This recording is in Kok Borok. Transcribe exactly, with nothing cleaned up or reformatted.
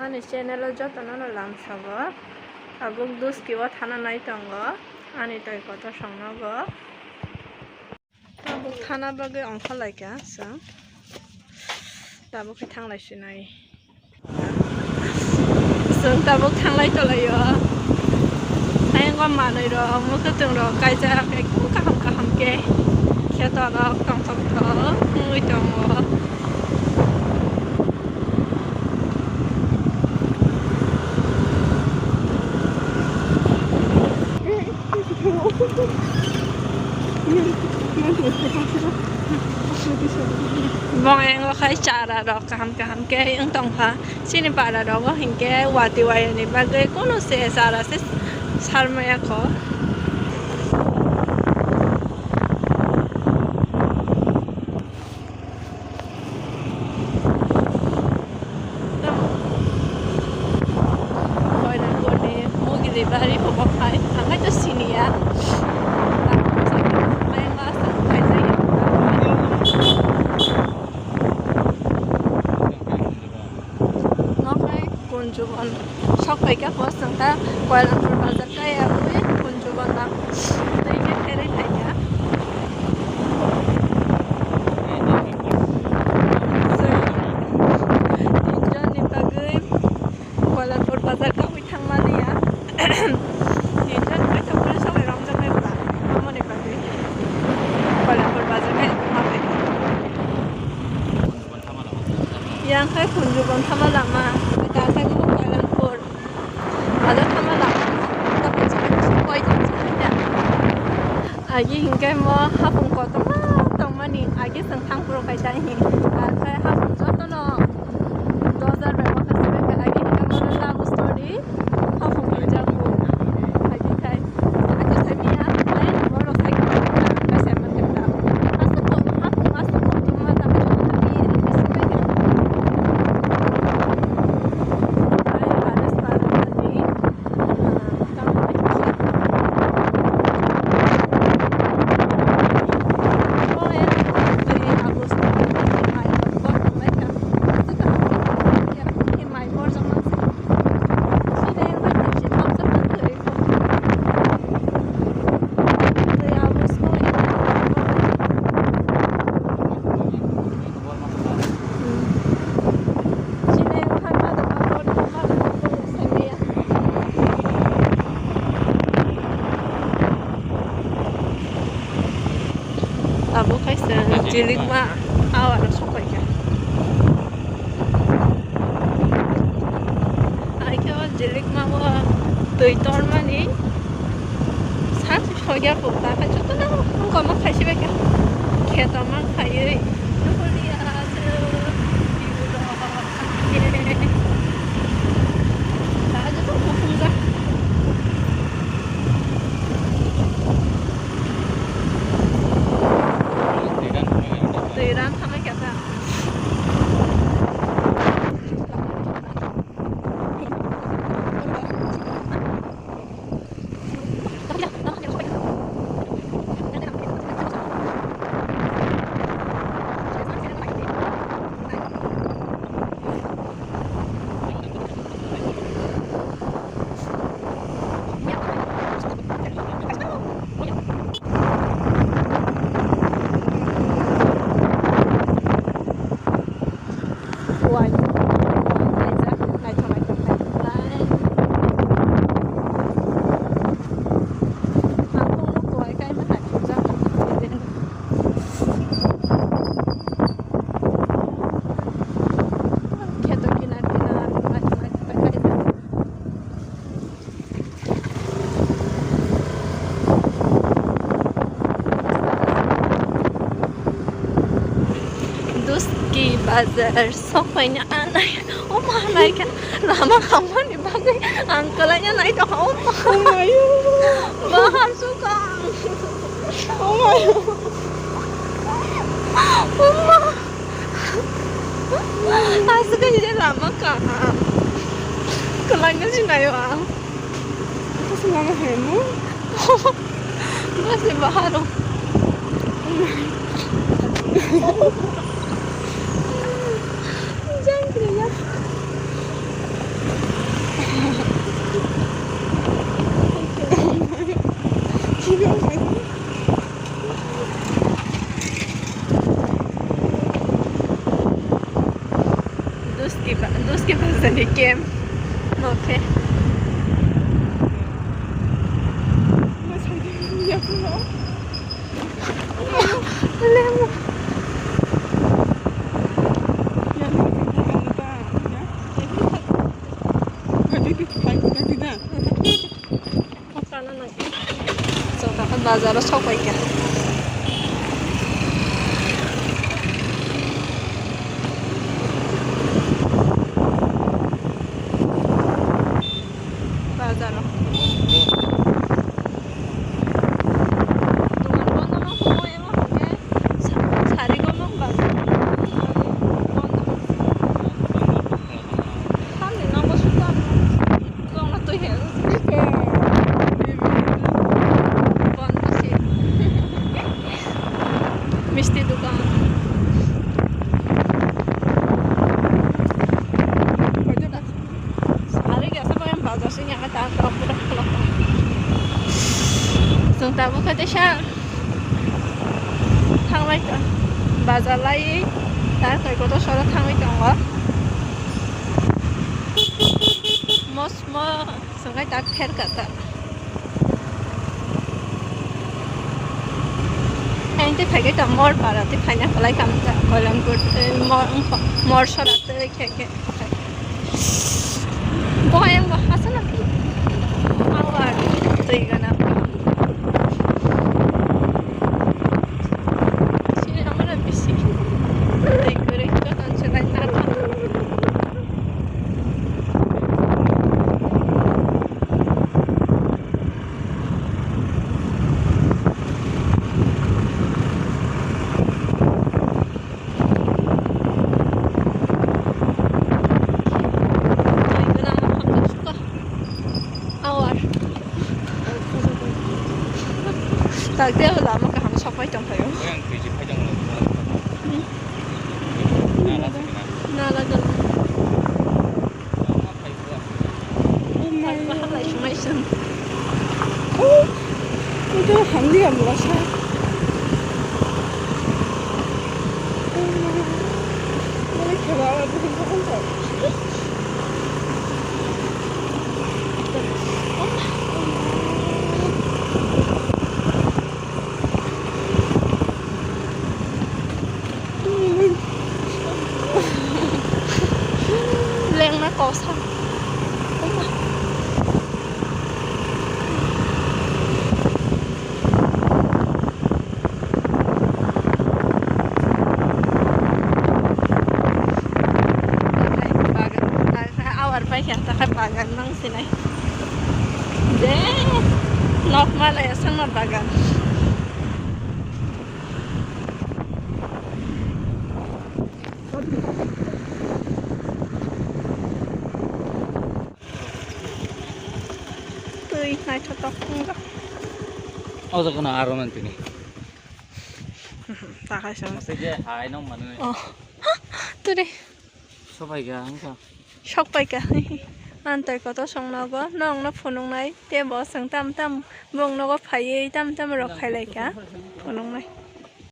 Ani channel o jotono no lamsogo. Tabuk Duski o thana nai tongo. Ani twi kotor songnogo. Tabuk thana bagwi ongkhorlaikha chwng. Tabuk khe thanglai sinai. Chwng tabuk thanglai tolaio. Ayang o manwi rok, mwkhwtwng rok kaijak, ekdom kaham kaham khe. Kheto rok tongthok thok wngwi tongo. Bong engo khai chara rok kaham kaham khe wng tongkha. Chini para rogo hinkhe watwi wayani bagwi kunu se chara se sarmaya kho. Koilanpurni Mogiri bari phobok hai, ang hai to siniya. Nokhai Kunjubon sok paikha, first wngkha Koilanpur bazar kaya bui Kunjubon na twi khe pherwi phaikha. Tinjonni bagwi Koilanpur bazar kawi thangmani ya. Tinjon kaisa police rok romjaknai bwla, amoni bagwi Koilanpur bazar khe thangmani. Yang khai Kunjubon thama lama, ta khai bo Koilanpur bazar thama lama. Agi hinkhe mo hapung kotorma tongmani, agi chwng thangphuru khai ta hi. Ang khai hapung jotono dojar bai waha sibai kha, agi hinkhe mo love story hapung rijak bo. Agi khai, agi sai miya, ai borok sai kha, kai sai man kha ta. Aswk ko, hapung aswk kotorma ta, kai jotono bi ri sibai kha. Ai, Pares Bazar ni. Abo kaisa jilikma awa rok sopai kha. Ai khe o jilikma o twi tormani sak soi ya kho, ta khe jotono wngkoma khai se bai kha. Kheto ma khaiwi nukuli aswk. Ta joto kuphungjak. Twi ran thangwi kha ta. Kheto kinar kinar naithok naithok khe kaijak. Duski bazar sokpaina anai, o ma naikha lama hamani bagwi ang kwlaina naitokha, o ma. O mayo. Bahar sukang. O mayo. O ma. Aswk khe je lama kaham. Kwlaina sinaio ang. Aswk lama hai mo? Base baharo. Jang kiriya. Dos ke bazar ni kem. Okay. Lemu. Chwng tabuk bazaro sok pai kha. Bazaro. Dogan bondo no humo emo hwnkhe sa-, sari gono bazar. Bondo. Tamni nogo suka. Kok na twi he. Bondo se. Misti dukan. Ari gasa bayan bazar sini angka ta ta pura pura. Sung tabu kate sha. Thangbai ta. Bazar lai. Ta koi koto soro thangbai tongo. Mosmo. Sungkai tak ther kata. Ang tei phaikai ta mor para tei phaina kwlai kam ta Koilamkot, eh, mor, wngkha, mor sora tei khe khe. Bohai ang bo hasa na. Ang bo ar twi gana. Sini ang mana bisi. Twi kwrwi to tan se lai na. Awar. Takde lama kaham sopai tongphaio. Yang tuji phai tong. Hmm. Nala gana. Nala gana. Oh my. Bahalai sumai sum. Oh, itu hamdi hamla sa. Oh my. Boleh kira apa tu kan? Lengna kosa. Awar pai kha ta kha bagan nang sinai. Je nok malaya sangma bagan. Twi naithotok wngjak. O jaga no aro man tini. Takai sama. Masih je hai nong manu. Oh. Turi. Sopai ga wngkha. Sok pai kha. Antoi koto song nogo, nongno phunuknai, tei bo chwng tam tam bong nogo phaiwi tam tam rok khailai kha, phunuknai.